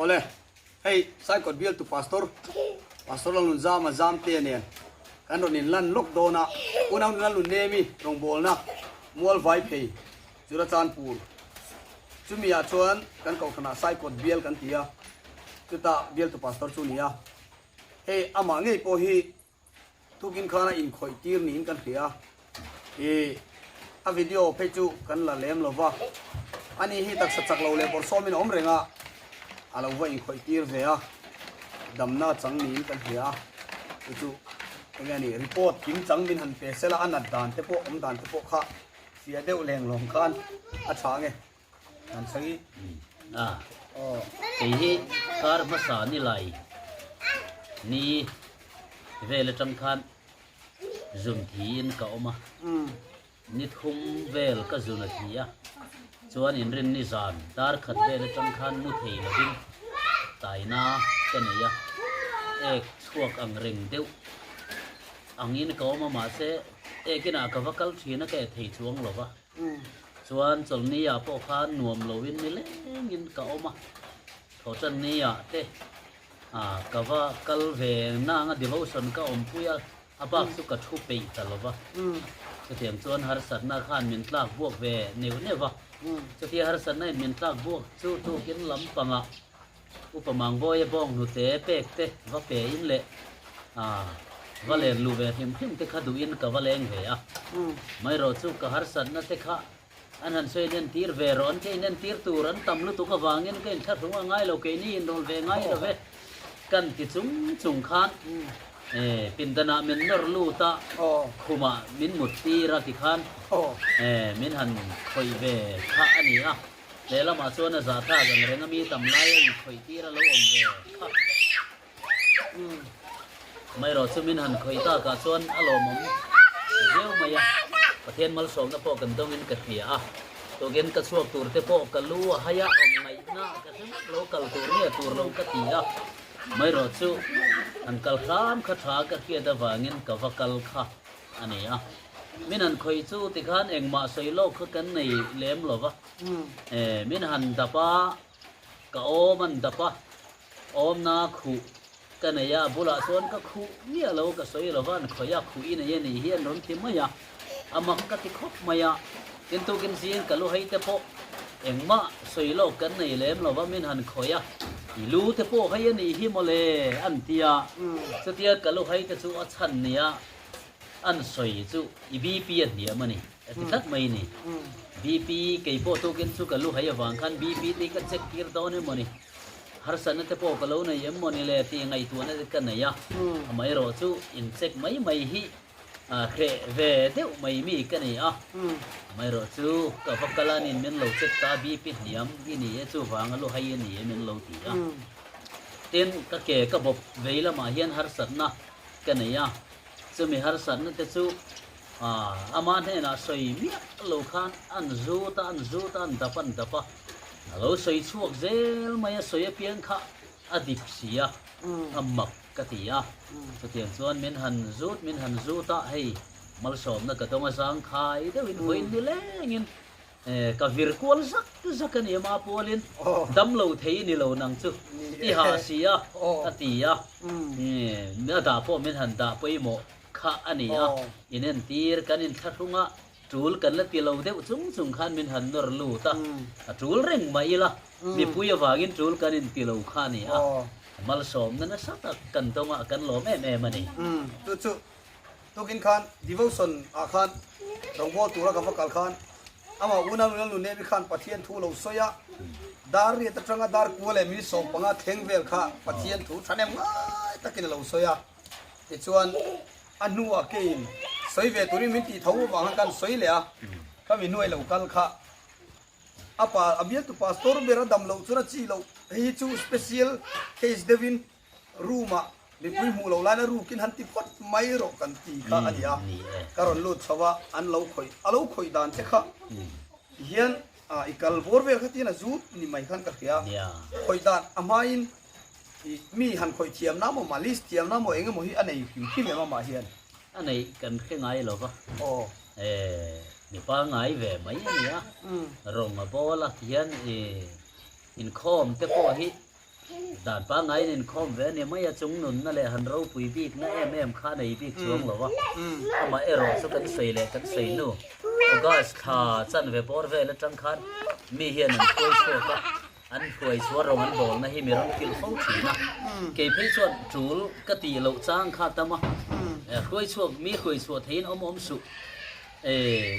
Awle, hei Saikawt bialtu Pastor, Pastor Lalnunzama Zamtea nen kan rawn inlan lawk dawn a, unau nula Lunnemi rawngbawlna mual vai phei Churachandpur. Chumi ah chuan kan kohhranah Saikawt bial kan ti a, chutah bialtu Pastor chu ni a. Hei amah ngei pawh hi Tukin khan a inkhawih tir niin kan hria a, ih a video phei chu kan la lem lo va, ani hi taksa chak lo leh bawrhsawmin a awm reng a, a lo va inkhawih tir ve a, damna chang niin kan hria a, chu chu enge a ni report kim chang min han pe sela a nat dan te pawh awm dan te pawh kha fiah deuh leng lawng khan a tha ange. An sawi a, kei hi kar hmasa ni lai ni vel atang khan zun thiin ka awm a, ni thum vel ka zun a thi a, chuan inrin ni zan dar khat vel atang khan mu thei lovin taina ka nei a, ek chhuak ang reng deuh angin ka awm a, mahse ekinah ka va kal thin a ka e thei chuang lova. Chuan chawlhni ah pawh khan nuam loin ni lengin ka awm a, thawhtanni ah te ka va kal ve nang a devotion ka awmpui a, a bak chu ka thu peih ta lo va. Chutiang chuan harsatna khan min tlak buak ve neuh neuh a, chutia harsatna in min tlak buak chu tukin lampangah Upa Mangbawi a bawng hnute pek te va pe in leh va len luh ve hrim hrim te kha duh in ka va leng ve a. Maherawh chu ka harsatna te kha an han sawi in entir ve rawh an ke in entir tur an tam lutuk avangin ka inthlahrung a ngai lo keini inrawl ve ngai lo ve kan ti chung chung khan pindanah min nawr lut a khumah min mut tir a tikhan min han khawih ve kha a ni a. Lehlamah chuan a zah thlak ang reng a mi tam lai a inkhawih tir a lo awm ve kha. Amaherawh chu min han khawih takah chuan a lawmawm viau mai a, Pathian malsawmna pawh kan dawngin ka hria a, tukin ka chhuak tur te pawh ka lu a hai a, awm ngaihna ka hre vek lo, kal tur nge tur lo ka ti a, amaherawh chu han kal hram kha tha ka hriat avangin ka va kal kha a ni a. Min han khawih chu tikhan engmah sawi lawk kha kan nei lem lo va. Min han dap a, ka awm an dap a, awmna khuh ka nei a, a bulah chuan ka khuh miah lo ka sawi lo va, an khawih a, khuh i nei a nih hi an rawn ti mai a, a mak ka ti khawp mai a. Tin tukin zing ka lu hei te pawh engmah sawi lawk kan nei lem lo va, min han khawih a, i lu te pawh hei a nih hi mawle an ti a, chutia ka lu hei te chu a chhan nia. An sawi chu i BP a hniam a ni, a ti tlat mai ni. BP kei pawh tukin chu ka lu hai avang khan BP te hi ka check tir dawn em mawni, harsatna te pawh ka lo nei em mawni le tih ngaihtuahna te ka nei a, amaherawh chu in check mai mai hi hreh ve deuh mai mi ka ni a, amaherawh chu ka va kal a nin min lo check ta BP hniam i ni e chuvang a lu hai a ni e min lo ti a. Tin, ka ke ka bawp vei lamah hian harsatna ka nei a. Chumi harsatna te chu ama hnenah sawi miah lo khan an zut a, an zut a, an dap an dap a. A lo sawi chhuak zel mai a, sawi apiang kha a dip si a, a mak ka ti a. Chutiang chuan min han zut, min han zut a, hei malsawmna ka dawng a zangkhai deuhin vawiin ni lengin Ka vir kual zak zak a ni a, Mapualin dam lo thei ni lo nang chu i ha si a, a ti a. A dah pawh min han dah pawimawh kha a ni a, inentir kan inthlahrung a, tul kan la ti lo deuh chung chung khan min han nawr lut a, a tul reng mah ila, mipui avangin tul kan inti lo kha a ni a, malsawmna nasa tak kan dawngah kan lawm em em a ni. Chu chu Tukin khan devotion ah khan rawngbawl tura ka va kal khan amah unau nula nu Nemi khan Pathian thu lo sawi a, dar riat atanga dar kua leh mi 15 thleng vel kha Pathian thu thahnem ngai takin a lo sawi a. Tichuan a hnuah keiin sawi ve turin min tih tho avang khan kan sawi leh a, khami hnuai lo kal kha a pa a bialtu pastor ber a dam loh chuan a chi loh, hei hi chu special case deuhin Room ah mipui hmuh loh lain a rukin han ti phawt mai rawh kan ti kha a ni a, ka rawn lut chho a, an lo khawih, a lo khawih dan che kha hian i kal bawr vel kha tiin a zut ni mai khan ka hria, khawih dan a hmain i mi han khawih thiam na maw malis thiam na maw eng emaw hi a nei hrim hrim em amah hian. A neih kan hre ngai lo va, mipa ngai ve mai a ni a, rawng a bawl a tihian i inkhawm te pawh hi. Dan pangaiin inkhawm ve a ni mai a, chung nunna leh han ropui bikna em em kha a nei bik chuang lo a. Amah erawh chu kan sawi leh kan sawi hnu, August thla chanve bawr vel atang khan mi hian an hruai chhuak a, an hruai chhuah rawng an bawlna hi mi rawn kilh fo thin a. Kei phei chuan tul ka tih loh chang kha a tam a, hruai chhuak mi hruai chhuah theiin awm awm suh.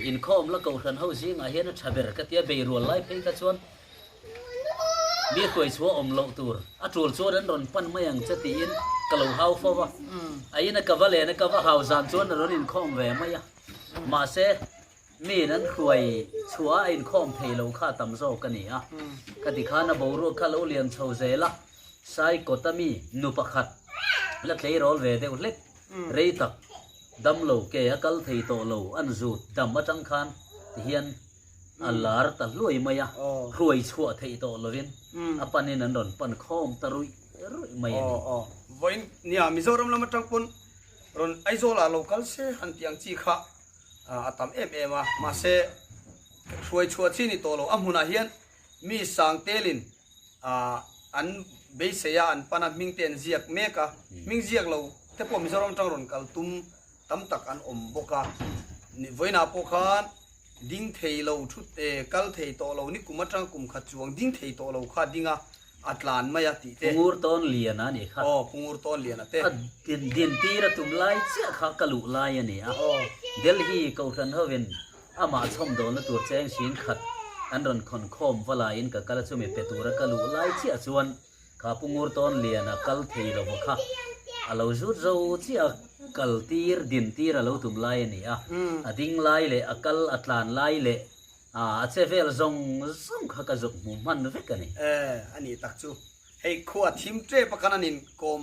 Inkhawm la kohhran ho zingah hian a tha ber ka tia beirual lai phei kha chuan Mi hruai chhuah awm loh tur a tul chuan an rawn pan mai ang che tiin ka lo hau fo va. A ina ka va len a ka va hau zan chuan a rawn inkhawm ve mai a. Mahse, miin an hruai chhuah a inkhawm thei lo kha tam zawk a ni a. Ka ti khan a boruak kha lo lian chho zel a, Saikawta mi nu pakhat la tleirawl ve deuh hlek rei tak damlo ke a kal thei tawh lo an zut dam atang khan tihian A lar ta hluai mai a, hruai chhuah theih tawh lovin a panin an rawn pan khawm ta ruih ruih mai a ni. Aw, vawiin nia Mizoram lam atang pawn rawn Aizawl ah lo kal se han tih ang chi kha a tam em em a, mahse hruai chhuah chi ni tawh lo, a hmunah hian mi sang telin an beisei a, an pan a, hming te an ziak mek a, hming ziak lo te pawh Mizoram atang rawn kal tum tam tak an awm bawk a, vawiinah pawh khan Ding thei lo thut e, kal thei tawh lo, ni kum atanga kum khat chuang ding thei tawh lo kha ding a, a tlan mai a tih te. Pungur tawn lian a nih kha. Aw, pungur tawn lian a te. A din din tir a tum lai chiah kha ka luh lai a ni a. Delhi Kohhran hovin amah chhawm dawlna tur cheng hring khat an rawn khawn khawm va laiin ka kal a chumi pe tura ka luh lai chiah chuan Kha Pu Ngurtawn Liana kal thei lo va kha a lo zut zo chiah a, kal tir, din tir a lo tum lai a ni a. A ding lai leh a kal a tlan lai leh a che vel zawng zawng kha ka zuk hmu hman vek a ni. E, a ni tak chu. Hei khua thim tep a khan an inkawm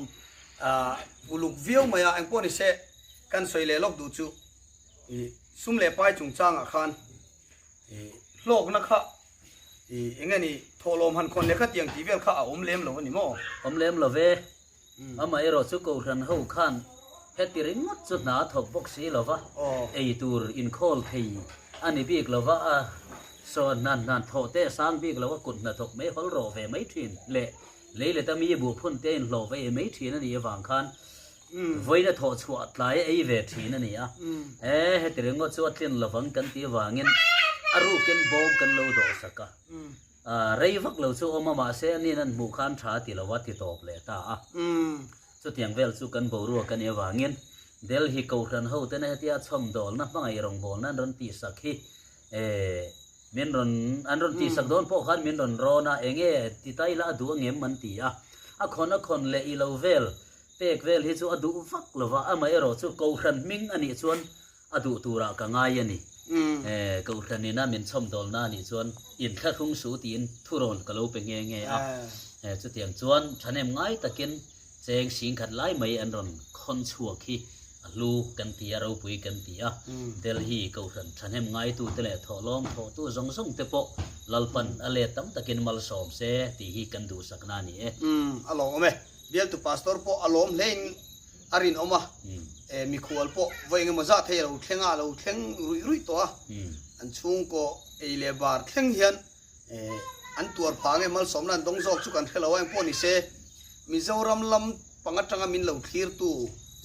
uluk viau mai a, engpawh ni se kan sawi leh lawk duh chu i sum leh pai chungchangah khan i hlawkna kha I eng nge ni thawhlawm han khawn leh kha tiang tih vel kha a awm lem lo a ni maw? Awm lem lo ve. Amaherawh chu Kohhran ho khan heti ringawt chu hna a thawk bawk si lo va, ei tur inkhawl thei a ni bik lo va, a saw hna hna thawh te a sang bik lo a, kut hna thawk mai hawl rawh ve mai thin leh lei leta mi buh phun te inhlawh ve mai thin a nih avang khan Vawiin a thawh chhuah tlai a ei ve thin a ni a, e heti ringawt chu a tlin lovang kan tih avangin a rukin bawm kan lo dawhsak a, rei vak lo chu awm a mahse a nin an hmuh khan tha a ti lo a ti tawp leh ta a. Chutiang vel chu kan boruak a nih avangin Delhi Kohhran hotena hetia chhawmdawlna hmangaih rawngbawlna an rawn tihsak hi e min rawn an rawn tihsak dawn pawh khan min rawn rawn a, enge ti ta ila a duh angem an ti a, a khawn a khawn leh i lo vel Pek vel hi chu a duh vak lo va, amaherawh chu Kohhran hming a nih chuan a duh turah ka ngai a ni. Kohhran ina min chhawmdawlna a nih chuan inthlahrung suh tiin thurawn ka lo pe nghe nghe a. Chutiang chuan thahnem ngai takin cheng singkhat lai mai an rawn khawn chhuak hi a hlu kan ti a, ropui kan ti a. Delhi Kohhran thahnem ngaitute leh thawhlawm thawhtu zawng zawng te pawh Lalpan a let tam takin malsawm se tih hi kan duhsakna a ni e. A lawm awm e. Bialtu pastor pawh a lawm hlein a rinawm a, mikhual pawh vawi engemaw zah thei a lo thleng a, a lo thleng ruih ruih tawh a, an chhungkaw ei leh bar thleng hian an tuar phah nge malsawmna an dawng zawk chu kan hre lo a, engpawh ni se Mizoram lam pang atanga min lo thlirtu,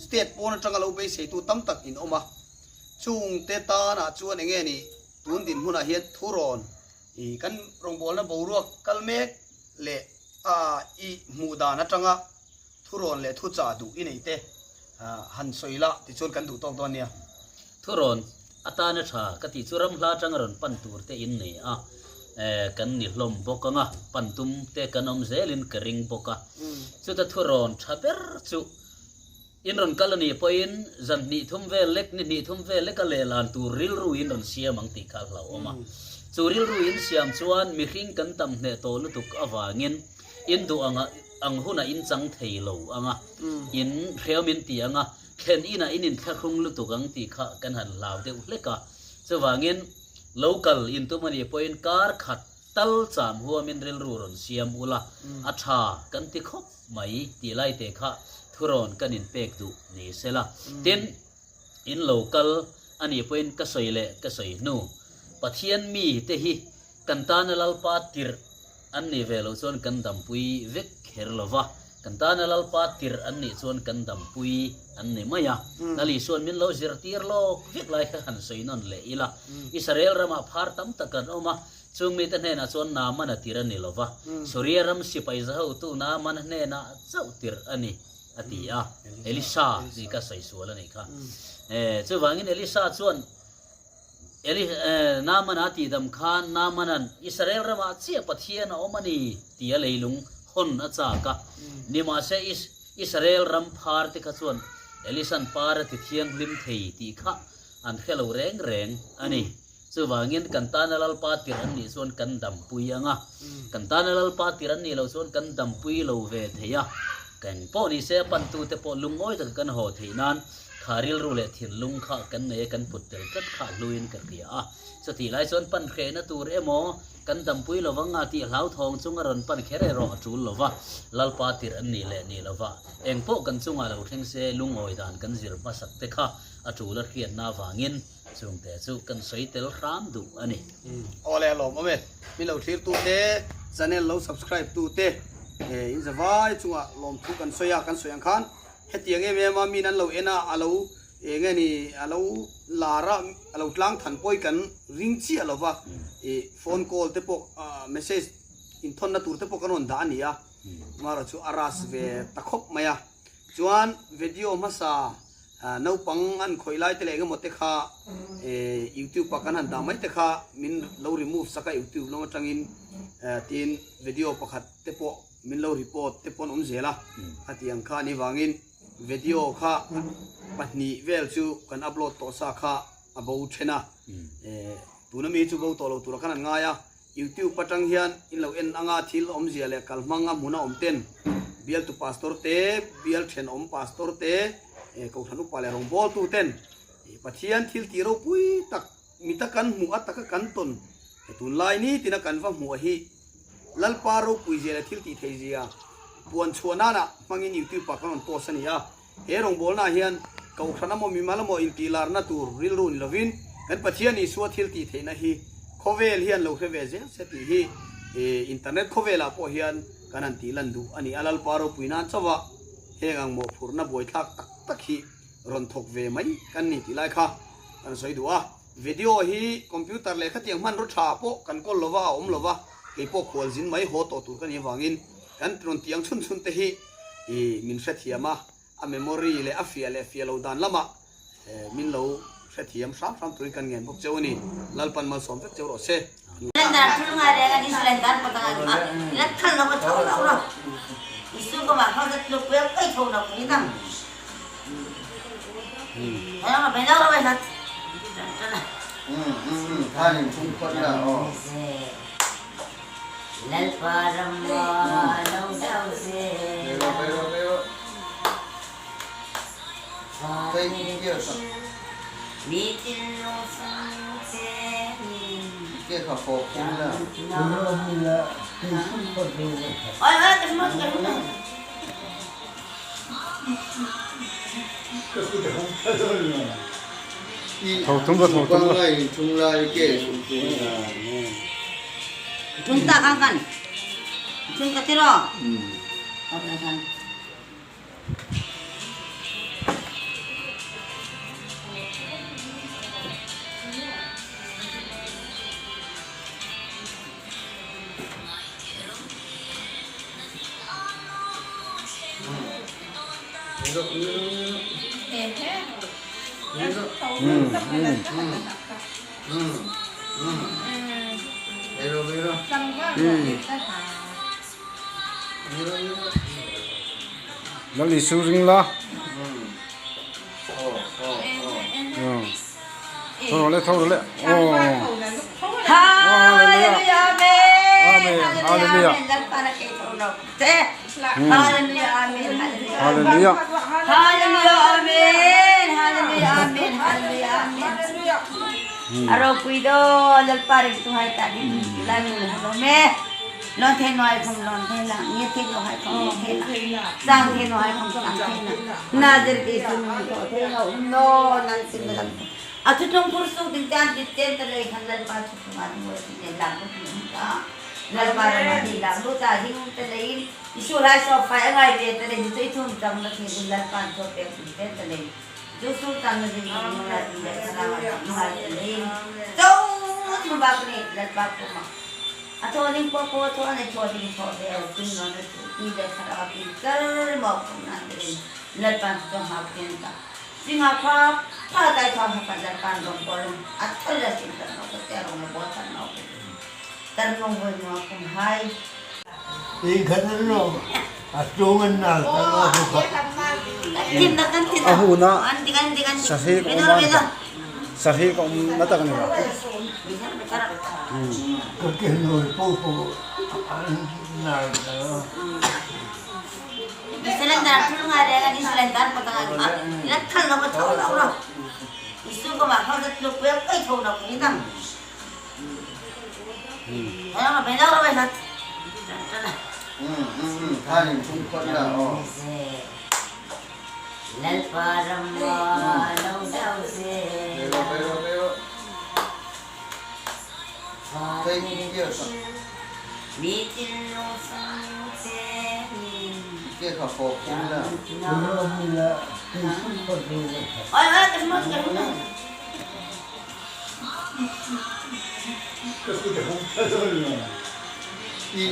state pawn atanga lo beiseitu tam tak in awm a, chungte tanah chuan enge ni tun dinhmunah hian thurawn kan rawngbawlna boruak kal mek leh a i hmuh dan atanga thurawn leh thuchah duh i nei te han sawi la tichuan kan duh tawk dawn nia. Thurawn atana tha ka tih chu ram hla atanga rawn pan tur te in nei a, kan ni hlawm bawk anga pan tum te kan awm zelin ka ring bawk a. Chuta thurawn tha ber chu In rawn kal a nih pawhin zan hnih thum vel lek, ni hnih thum vel leka lehlan tur rilru in rawn siam ang tih kha a hlauhawm a. Chu rilru in siam chuan mihring kan tam hneh tawh lutuk avangin in duh anga ang hunah in chang thei lo ang a, in hreawm in ti ang a, thlen inah in inthlahrung lutuk ang tih kha kan han hlau deuh hlek a. Chuvangin lo kal in tum a nih pawhin kar khat tal cham huamin rilru rawn siam ula a tha kan ti khawp. mai tih lai te kha thurawn kan inpek duh ni sela. Tin, in lo kal a nih pawhin ka sawi leh ka sawi hnu, Pathian mi te hi kan tana Lalpa tirh an nih ve loh chuan kan dampui vek kher. kher lo va, kan tana Lalpa tirh an nih chuan kan dampui an ni mai a. Lal Isuan min lo zirtir lawk vek lai kha han sawi nawn leh ila. Israel ramah phar tam tak an awm a, chung mite hnenah chuan Naaman a tirh a ni lo va, Suria ram sipai zahotu Naaman hnenah chauh tirh a ni, a ti a. Elisa tih ka sawi sual a nih kha. Chuvangin Elisa chuan Eli, Naamana tihdam khan Naamanan Israel ramah chiah Pathian a awm a ni tia leilung hawn a chak a. Nimahse, Israel ram phar te kha chuan Elisan par a ti thianghlim thei tih kha an hre lo reng reng a ni. Chuvangin kan tana Lalpa tirh an nih chuan kan dampui ang a, kan tana Lalpa tirh an nih loh chuan kan dampui lo ve thei a. Eng pawh ni se a pantute pawh lungawi taka kan haw theih nan Kha rilru leh thinlung kha kan nei a, kan put tel tlat kha hluin ka hria a. Chutih lai chuan pan hrehna tur emaw, kan dampui lo vang a tih hlauthawng chung a rawn pan kher erawh a tul lo va, Lalpa tirh an nih leh nih lo va, eng pawh kan chungah lo thleng se lungawi dan kan zir hmasak te kha a tul a hriatna avangin chungte chu kan sawi tel hram duh a ni. Aw le lawm awm e, mi lo thlir tu te, channel lo subscribe tu te, in zavai chungah lawmthu kan sawi a, kan sawi ang khan Hetiang em em a min an lo en a, a lo eng nge ni, a lo lar a, a lo tlang than pawi kan ring chiah lo va, ih phone call te pawh message inthawnna tur te pawh kan rawn dah a ni a, amaherawh chu a ras ve ta khawp mai a. Chuan video hmasa naupang an khawih lai te leh eng emaw te kha youtube ah kan han dah mai te kha min lo remove sak a youtube lam atangin tin video pakhat te pawh Min lo report te pawn awm zel a, khatiang kha ni vangin video kha pahnih vel chu kan upload tawh sa kha a bo then a, tuna mi chu bo tawh lo tura khan an ngai a, youtube atang hian in lo en anga thil awmzia leh kalhmang a hmun a awm ten bialtu pastor te, bial thenawm pastor te, kohhran upa leh rawngbawltu ten Pathian thil tih ropui tak mita kan hmuh a taka kan tawn tunlai nitina kan va hmuh hi Lalpa ropui zia leh thil tih thei zia puan chhuah nana hmangin YouTube ah kan rawn post a ni a. He rawngbawlnaah hian Kohhran amaw mimal amaw intihlarna tur rilru ni lovin kan Pathian Isua thil tih theihna hi khawvel hian lo hre ve zel se tih hi internet khawvelah pawh hian kan han tih lan duh a ni a. Lalpa ropui nan chauha heng ang mawhphurhna buaithlak tak tak hi rawn thawk ve mai kan ni tih lai kha kan sawi duh a. Video hi computer leh khatiang hmanraw tha pawh kan kawl lova a awm lova, kei pawh khual zin mai haw tawh tur ka nih avangin kan rawn tih ang chhun chhun te hi min hrethiam a, a memory leh a fiah leh fiah lo dan lamah min lo hrethiam hram hram turin kan ngen bawk cheu a ni. Lalpan malsawm vek cheu rawh se. Lal Isu ring la. Tho rawh le, tho rawh le. Aw. Hallelujah. Amen. Hallelujah. Hallelujah. Hallelujah. Amen. Hallelujah. Amen. Hallelujah. Amen. Aropui do lalpa ring tu hai ta di lan me lon the noi khom lon the la nge the lo hai khom nge the la sang the no hai khom sang the na na zir ki sun to the no no nan sin lam a thu thong phur su din tan ti ten ta le khan lalpa thu thong an mo ti ten lam ko ta. Lalpa ram a ti lak lut a hing te leiin i su lai saw fai a ngai ve te lei chu i thum chang na thing in Lalpa an chaw pek ding te te lei chu sul tang na ding in nung lai ti le thlarau a nung lai te leiin cho thum bak ni Lalpa pum a a thaw ding pawh pawh thaw a nei thaw ding thaw ve o chung nawn a chu ti le thlarau a pin kar maw phum nan te in Lalpa chu chaw hngak ten ta Singa kha pha tai kha ha kan Lalpa an rawng pawl a thal a sin kan no ka te rong le bo tan no ka tan nong voi no kum hai. Ti khat an lo a tung an nal ta lo bu kha. A hun a sahri ka awm a ni ta sahri ka awm na tak a ni lo. Ka ke noi po po an nal ta lo.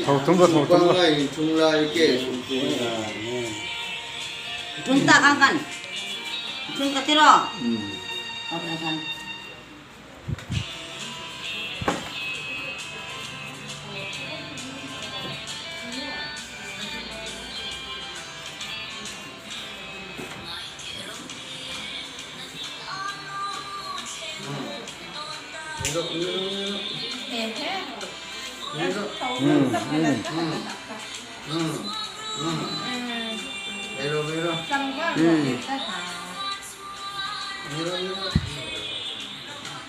Tho tum rawh tho tum rawh.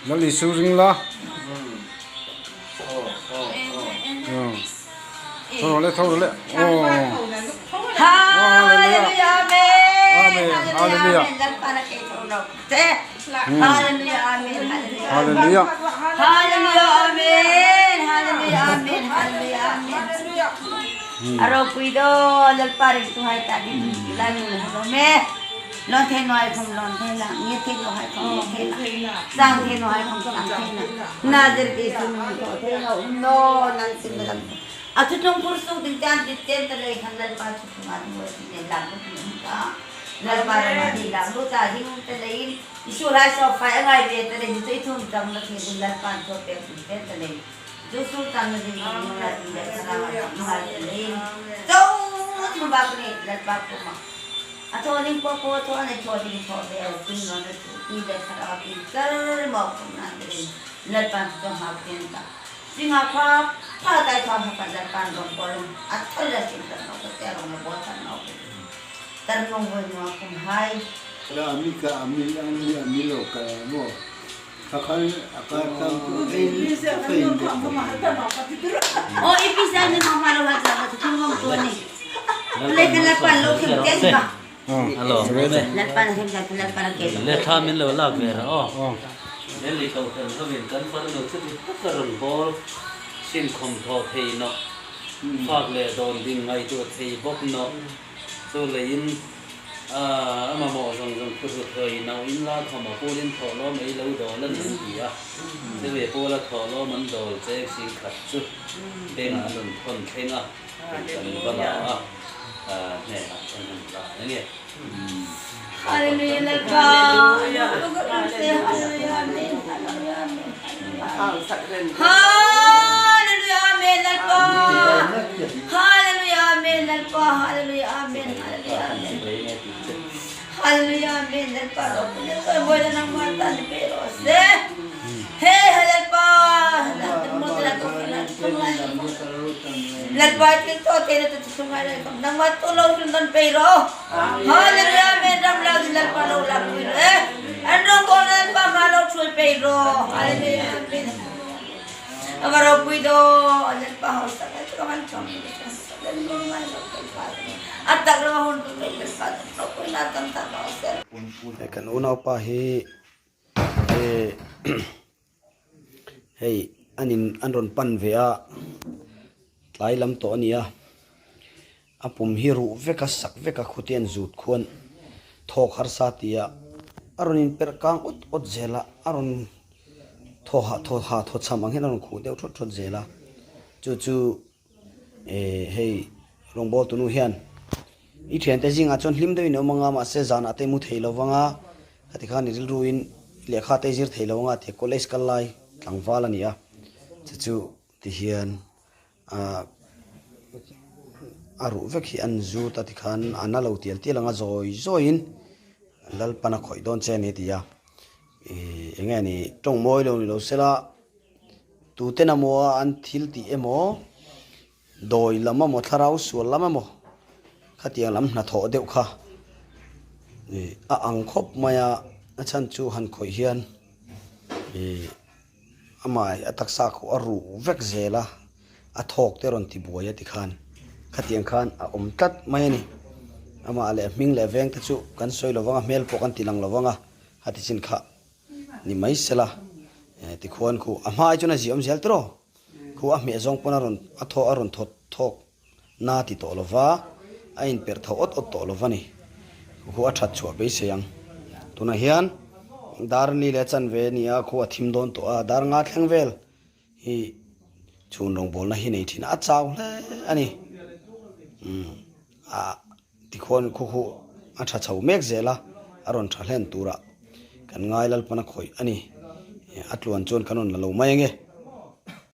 Lal Isu ring la. Tho rawh le tho rawh le. Hallelujah Amen. Hallelujah. Hallelujah. Hallelujah Amen. Hallelujah Amen. Hallelujah Amen. Aropui do lalpa ring tu hai ta di la nu la me. Lon the no ai khom lon the la nge the no ai khom nge the la sang the no ai khom sang the la na zir ki sum to the no no nan sim la a chu tong pur su ding tan ti ten ta le khan lal pa chu ma du ti ne la ku ta lal pa ra ma di la lu ta hing ta le in isu lai so fai ngai ve ta le chu thum chang la the dun lal pa cho pe te ta le chu su chang na ding ni la ti le sa ma le cho thum ba ni lal pa ko ma A thaw ding pawh pawh a thaw a nei thaw ding thaw ve o chung nawn a chu tui le thlarau a pin kar maw phum nan te in Lalpa chu chaw hngak ten ta. Singa kha pha tai kha ha kan Lalpa an rawng pawl a thal a sin tar no ka te a rawng le baw tar no ka ti tar nung voi nuam kum hai. La ami ka ami ami ami lo ka mo thakal aka tang tu ei fein de O ipisa ni mama lo ha sa ka chung ngom tu ni. Le kan Lalpa lo khem ten ka. Alo Lalpa na khem ka Lalpa na ke. Le tha min lo lak ve ra aw. Le li ko khem ho min kan far no chu tak ka rong bol sin khom tho thei no fak le don ding ngai tu thei bok no chu le in A mamawh zawng zawng thu hlut hawi nau in la khawm a pulin thawh lawm ei lo dawl a ni an ti a, chumi pula thawh lawm an dawl cheng sing khat chu bengah an rawn thawn thleng a, kan va la a, hnenah chuan an la a nge. Hallelujah Lalpa Hallelujah Amen Hallelujah Amen Hallelujah Amen Lalpa Hallelujah Amen Lalpa Hallelujah Amen Hallelujah Amen Hallelujah Amen Lalpa ropui na chawi na nangmah tan pe rawh se He Lalpa Lalpa thil tuah te na tu sungai lai kam nangmah tu lo sun don pe rawh Hallelujah Amen ram la Lalpa lo la pui rawh e an rawng bawl Lalpa ma lo thui pe rawh Hallelujah Amen Ava ropui do Lalpa hausa ngai chu ka van chawm a tak rama hun tu pe Lalpa ropui na tam tak rawh se. Kan unaupa hi hei an in an rawn pan ve a. Tlai lam tawh a ni a, a pum hi ruh vek a, sak vek a, khute an zut khuan thawk harsa tia a rawn inperh kang awt awt zel a, a rawn thaw hah thaw hah thaw chham ang hian a rawn khuh deuh thawt thawt zel a, chu chu eh hei rawngbâwl tunu hian i thiante zingah chuan hlim deuhin a awm ang a, mahse zanah te i mu thei lo vang a, khati khan i rilruin lehkha te i zir thei lo ang a tih college kal lai tlangval a ni a, chu chu Ti hian ah a ruh vek hi an zut a tikhan a na lo tial tial ang a zawi zawiin Lalpan a khawih dawn che a ni a ti a, ih eng nge ni tawng mawi lo ni lo sela tuten emaw an thil tih emaw dawi lam emaw thlarau sual lam emaw khatiang lam hnathawh deuh kha ih a ang khawp mai a, a chhan chu han khawih hian ih. Amah a taksa khuh a ruh vek zel a, a thawk te rawn ti buai a ti khan khatiang khan a awm tlat mai a ni. Amah leh hming leh veng te chu kan sawi lo vang a, hmel pawh kan ti lang lo vang a, a ti chin kha ni mai sela tikhuan khuh a hma ai chuan a ziah awm zel tiraw? Khuh a hmeh zawng pawn a rawn a thaw a rawn thawt thawk. Na ti tawh lova, a inperh tho awt awt tawh lova ni. Khu a that chhuah beisei ang. Tunah hian dar ni leh chanve a ni a, khu a thim dawn tawh a, dar nga thleng vel hi chhun rawngbawlna hi nei thin a, a chau hle a ni. Umm a tikhuan khu khu a tha chho mek zel a, a rawn tha hlen turah kan ngai Lalpana khawih a ni. A tluan chuan kan rawn la lo mai ange.